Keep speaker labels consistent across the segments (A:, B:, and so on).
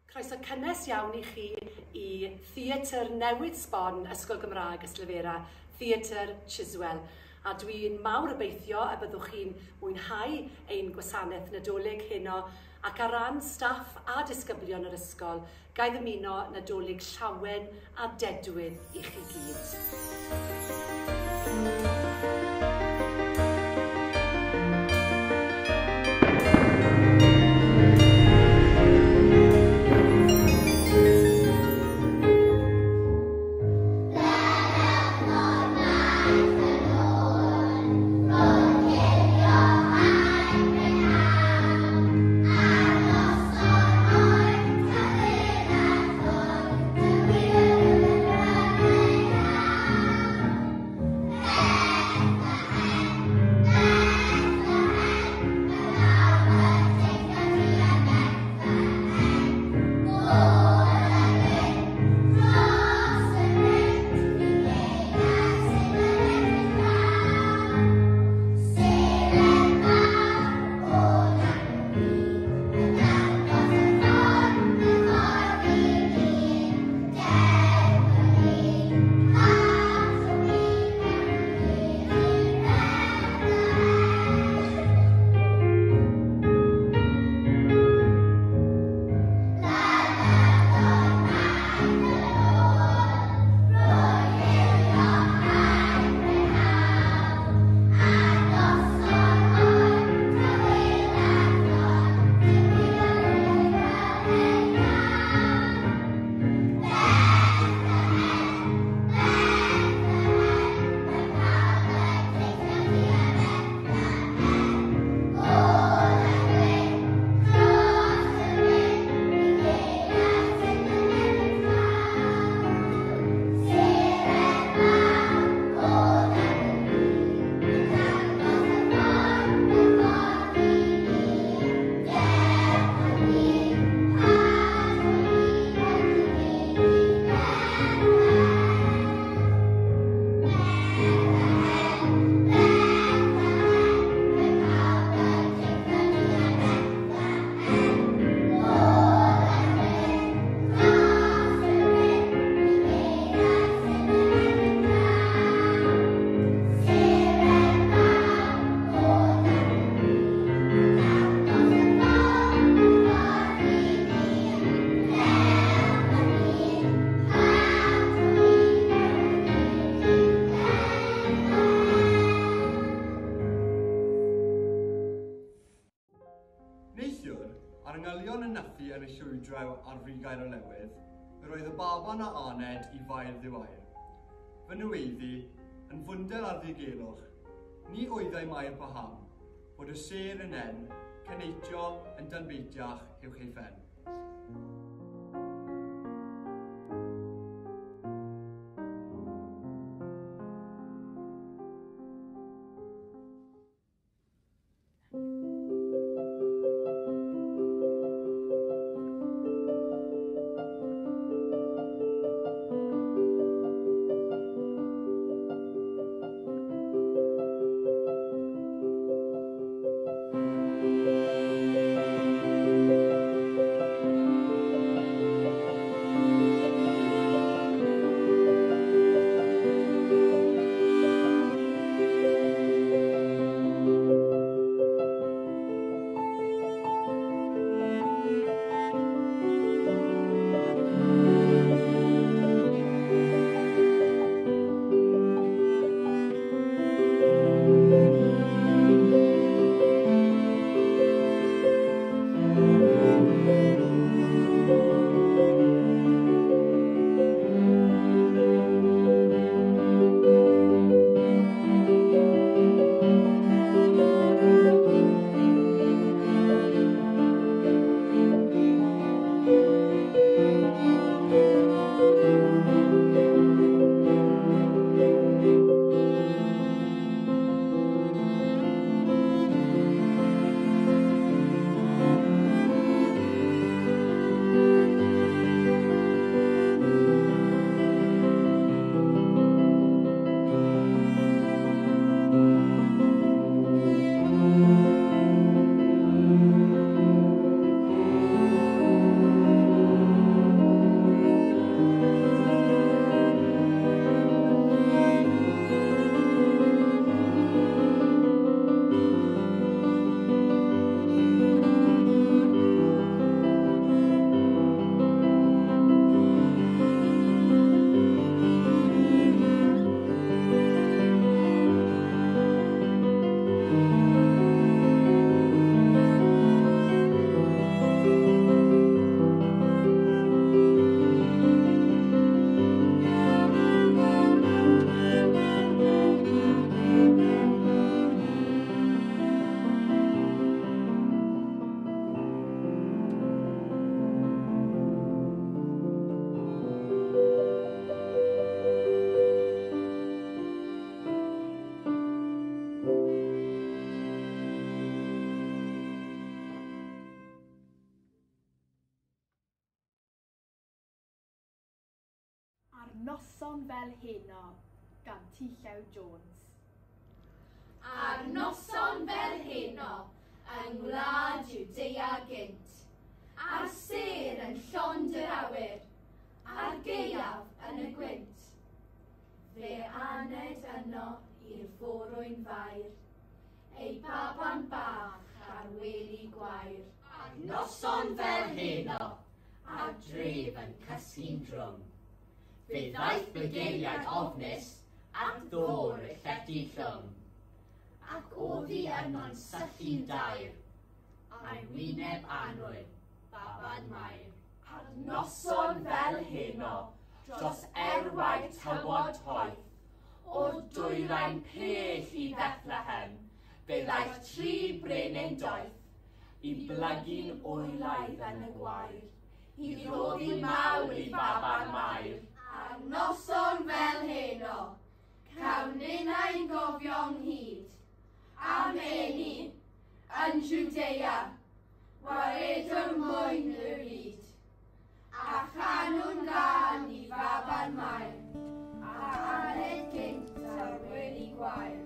A: Croeso cynnes iawn i chi i Theatr Newydd Sbon Ysgol Gymraeg Ystalyfera, Theatr Chiswell. A dwi'n mawr obeithio y byddwch chi'n mwynhau ein gwasanaeth Nadolig heno ac ar ran staff a disgyblion yr ysgol, ga i ddymuno Nadolig llawen a dedwydd i chi gyd.
B: Neithiwr, a'r angylion yn nythu yn y llwydrew ar Frigair o Lewydd, yr oedd y baban a aned i Fair Ddiwair. Fy nyweddi, yn fwndel ar ddirgelwch, ni wyddai Mair paham, bod y sêr yn en, ceneitio yn danbeitiach uwch ei phen.
C: Noson Fel Heno gan T. Llew Jones.
D: Ar noson fel heno, yng ngwlad Jwdea gynt, a'r sêr yn llond yr awyr, a'r gaeaf yn y gwynt. Fe aned yno i'r forwyn Fair, ei baban bach ar wely gwair.
E: Ar noson fel heno, a'r dref yn cysgu'n drwm, fe ddaeth bugeiliaid ofnus at ddôr y llety llwm, ac oddi yno'n syllu'n daer, ar wyneb annwyl, baban Mair.
F: Ar noson fel heno, dros erwau tywod poeth, o'r dwyrain pell i Bethlehem, fe ddaeth tri brenin doeth, i blygu'n oeraidd yn y gwair, i roddi mawl i baban Mair.
D: Ar noson fel heno, cawn ninnau'n gofio'n hyd, am eni, yn Jwdea, waredwr mwyn y byd, a chanwn gân i faban Mair, a aned gynt ar wely gwair.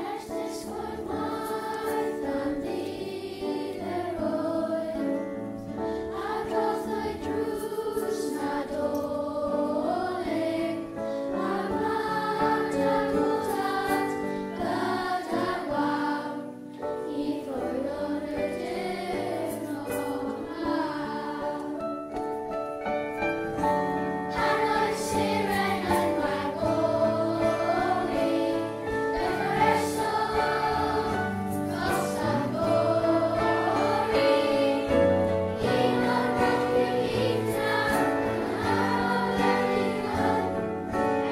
G: Ers disgwyl maith am ddydd yr oer, a drothwy drws Nadolig, a'r plant a gwtad gyda'r wawr, i foelon y diwrnod mawr. Pan oedd seren yn rhagori, dyfresodd dros angori. Un o'r broffwydau yn aroleuon,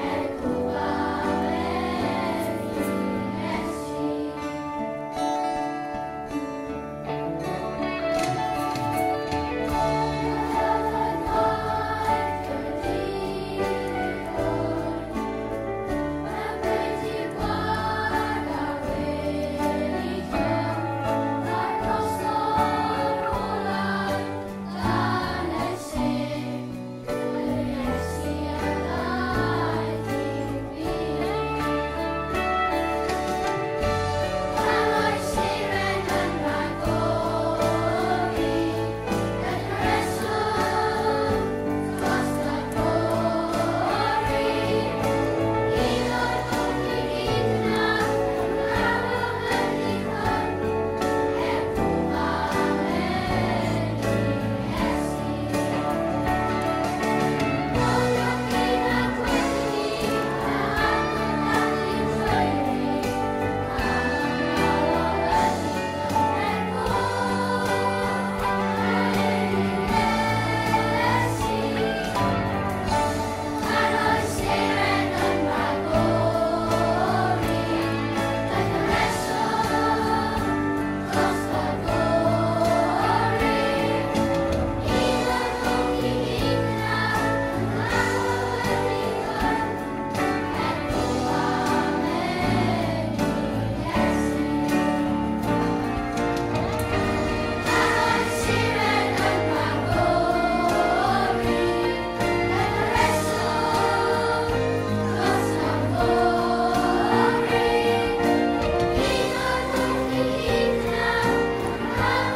G: er gofal Iesu. Cafodd maith y dydd hwn, mewn bwyty gwag ar wely llwm, a'r noson olaf dan y sêr, yr Iesu a ddaeth i'r byd. Pan oedd seren yn rhagori, dyfresodd dros angori. Un o'r broffwydau yn aroleuon, er gofal Iesu. Cofiwch hyn a gweddi, a adeiladau trwyri, a er gofal Iesu. Pan oedd seren yn rhagori, dyfresodd dros angori. Un o'r broffwydau yn aroleuon, er gofal Iesu. Pan oedd seren yn rhagori, dyfresodd dros angori. Un o'r broffwydau yn aroleuon,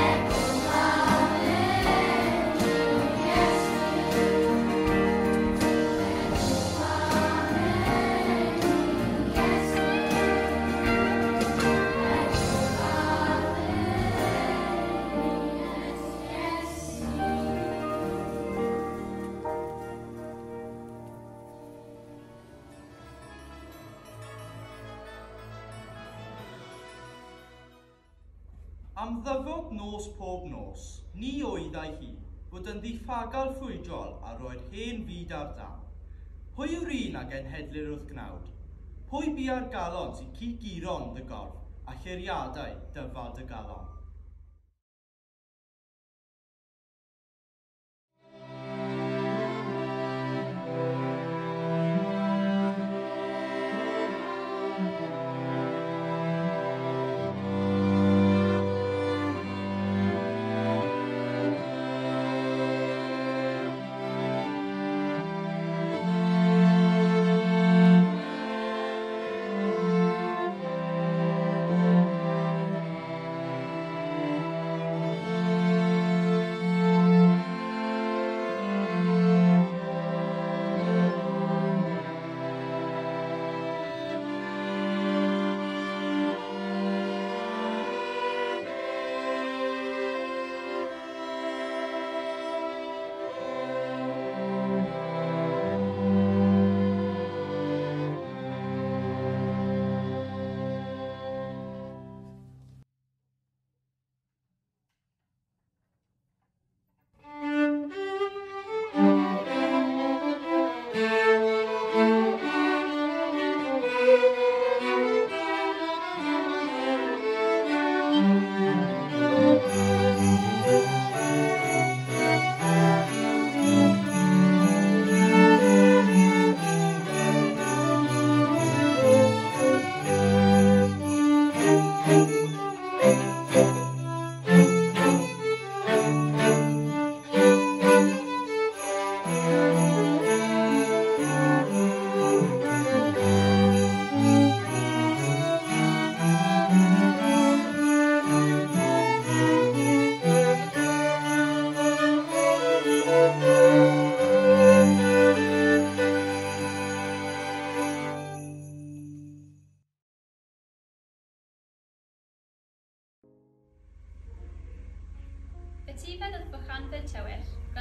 G: er gofal Iesu.
H: Am ddyfod nos pob nos, ni oeddai hi, fod yn ddiffagal ffrwydrol a roi'r hen fyd ar dân. Pwy yw'r un a genhedlir wrth gnawd? Pwy bia'r galon sy'n cydguro'n dy gorff a churiadau dyfal dy galon?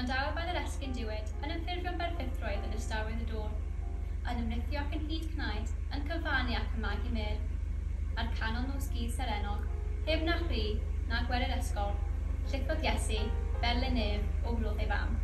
I: Gwrandawa fel yr esgyn diwyd, yn ymffurfio'n berffeithrwydd yn ystawedd y dôr, yn ymrithio ac yn hyd cnaed, yn cyfannu ac yn magu mêr. Ar canol nos gudd serennog, heb na chri, na gwery'r ysgol, llithrodd Iesu, berlyn nef, o flodd ei fam.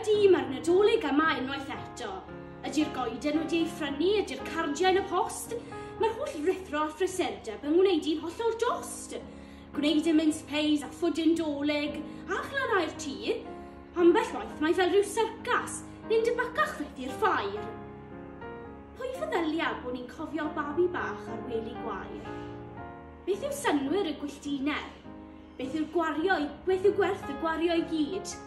D: Ydy, mae'r Nadolig yma unwaith eto. Ydy'r goeden wedi ei phrynu, ydy'r cardiau yn y post? Mae'r holl ruthro a phrysurdeb yn gwneud i'n hollol dost. Gwneud y mince pies a phwdin dolig, a chlanhau'r tŷ. Ambell waith mae fel rhyw syrcas, neu'n debycach fyth i'r ffair. Pwy feddylia bod ni'n cofio babi bach ar wely gwair? Beth yw synnwyr y gwylltineb? Beth yw'r gwario, beth yw gwerth y gwario i gyd?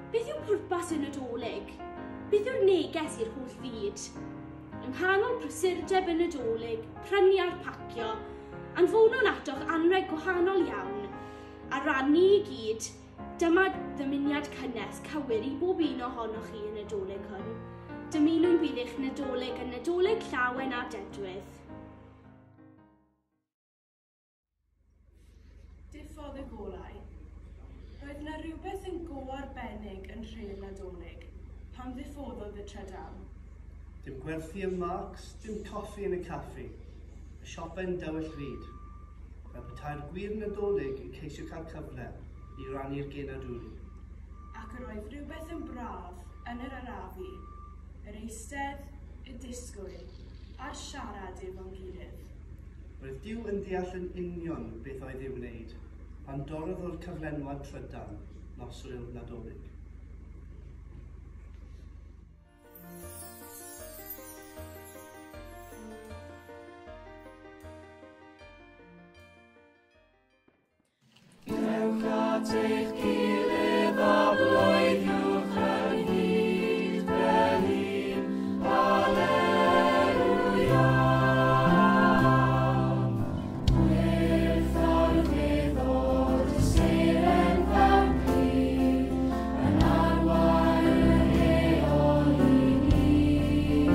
D: Beth yw pwrpas y Nadolig? Beth yw'r neges i'r holl fyd? Yng nghanol prysurdeb y Nadolig, prynu a'r pacio, anfonwn atoch anrheg gwahanol iawn, a rai ran ni i gyd, dyma ddymuniad cynnes cywir i bob un ohonoch chi yn y Nadolig hwn. Dymunwn bydd eich Nadolig yn Nadolig llawen a dedwydd.
J: Diffodd y golau. Roedd yna rhywbeth yn go arbennig yn nhre'r Nadolig, pan ddiffoddodd y trydan.
K: Dim gwerthu ym Marks, dim coffi yn y caffi. Y siope'n dywyll fyd. Fel petai'r gwir Nadolig yn ceisio cael cyfle i rannu'r genadwri.
J: Ac yr oedd rhywbeth yn braf yn yr arafu, yr eistedd, y disgwyl, a'r siarad efo'n gilydd.
K: Roedd Duw yn deall yn union beth oedd i'w wneud pan dorrodd o'r cyflenwad trydan noswyl Nadolig.
G: Dewch at eich gilydd a bloeddiwch ynghyd fel un. Alleluia. Wyrth ar feddwl y seren fawr glir, yn arwain yr heol i ni.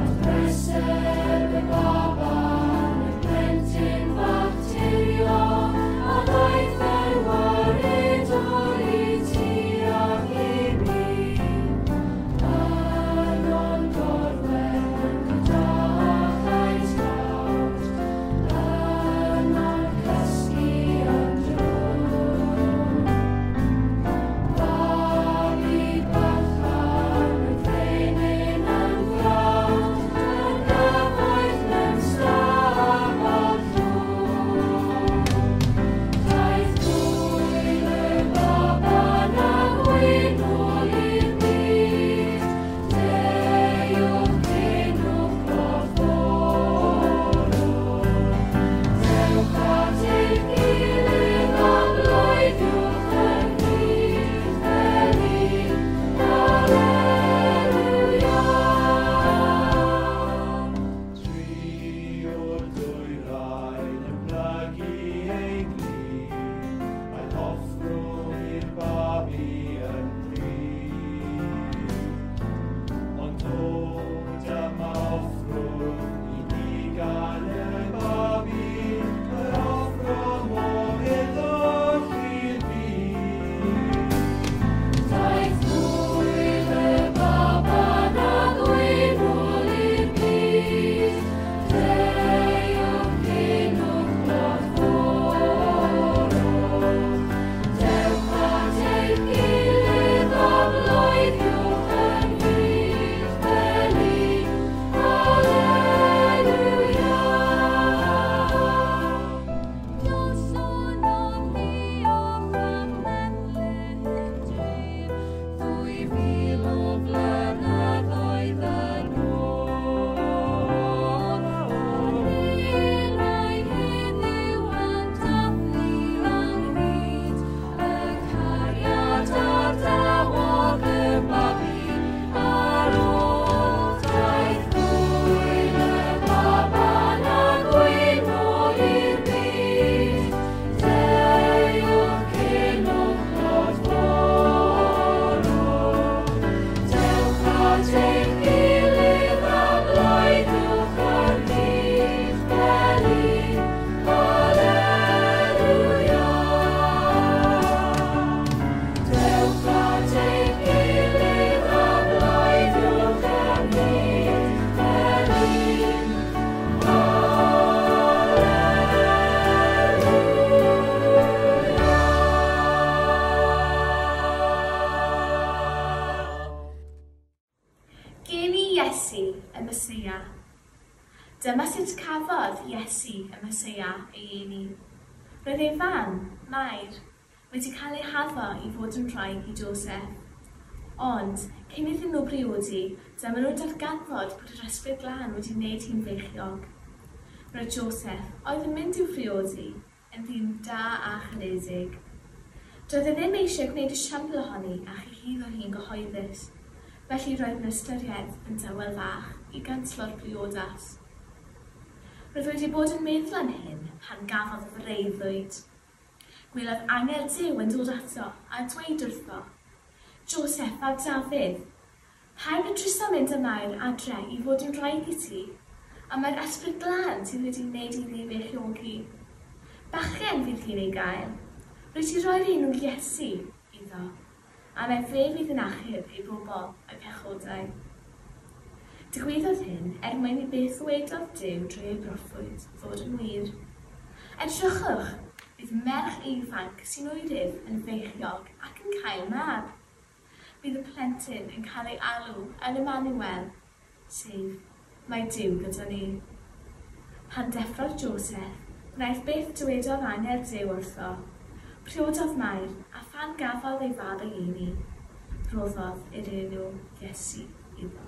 G: At breseb y baban, y plentyn bach tirion, a ddaeth yn waredwr i ti ac i mi. Yno'n gorwedd yn gydachaid tlawd, yno'n cysgu yn drwm. Babi bychan y frenin yn ffawd, yn gyfoeth mewn stafell llwm. Daeth gŵyl y baban a gwynol i'r byd, deuwch cenwch clodforwch. Dewch at eich gilydd a bloeddiwch ynghyd fel un. Alleluia.
L: Tri o'r dwyrain yn plygu ei glin, a'i offrwm i'r babi yn drin. Ond o, dyma offrwm i ni gan y babi, yr offrwm o heddwch i'r byd.
G: Daeth gŵyl y baban a gwynol i'r byd, deuwch cenwch clodforwch. Dewch at eich gilydd a bloeddiwch ynghyd fel un. Alleluia.
I: Noson o ddiolch am Bethlehem dref, 2000 o flynyddoedd yn ôl. A'r helau heddiw yn dathlu ynghyd, y cariad a dawodd y babi ar ôl. Daeth gŵyl y baban a gwynol i'r byd, deuwch cenwch clodforwch.
G: Dewch at eich gilydd a bloeddiwch ynghyd fel un. Alleluia. Dewch at eich gilydd a bloeddiwch ynghyd fel un.
D: Geni Iesu y Meseia. Dyma sut cafodd Iesu y Meseia ei eni. Roedd ei fam, Mair, wedi cael ei haddo i fod yn wraig i Joseph. Ond, cyn iddyn nhw briodi, dyma nhw'n darganfod bod yr Ysbryd Glân wedi wneud hi'n feichiog. Roedd Joseph, oedd yn mynd i'w phriodi, yn ddyn da a charedig. Doedd e ddim eisiau gwneud esiampl ohoni a chyhuddo hi'n gyhoeddus, felly roedd yn ystyried yn dawel fach i ganslo'r briodas. Roedd wedi bod yn meddwl am hyn pan gafodd freuddwyd.
J: Gwelodd angel Duw yn dod ato a dweud wrtho, Joseph fab Dafydd, paid â dryso mynd â Mair adre i fod yn wraig i ti, a mae'r Ysbryd Glân sydd wedi wneud iddi feichiogi. Bachgen fydd hi'n ei gael. Rwyt ti roi'r enw Iesu iddo, a mae fe fydd yn achub ei bobl o'i pechodau. Digwyddodd hyn er mwyn i beth ddywedodd Duw drwy ei broffwyd ddod yn wir. Edrychwch, bydd merch ifanc sy'n oerydd yn feichiog ac yn cael mab. Bydd y plentyn yn cael ei alw yn Emmanuel, sef, mae Duw gyda ni. Pan deffrodd Joseph, gwnaeth beth dywedodd angel Duw wrtho. Priododd Mair, a phan gafodd ei fab ei eni, rhoddodd yr enw Iesu iddo.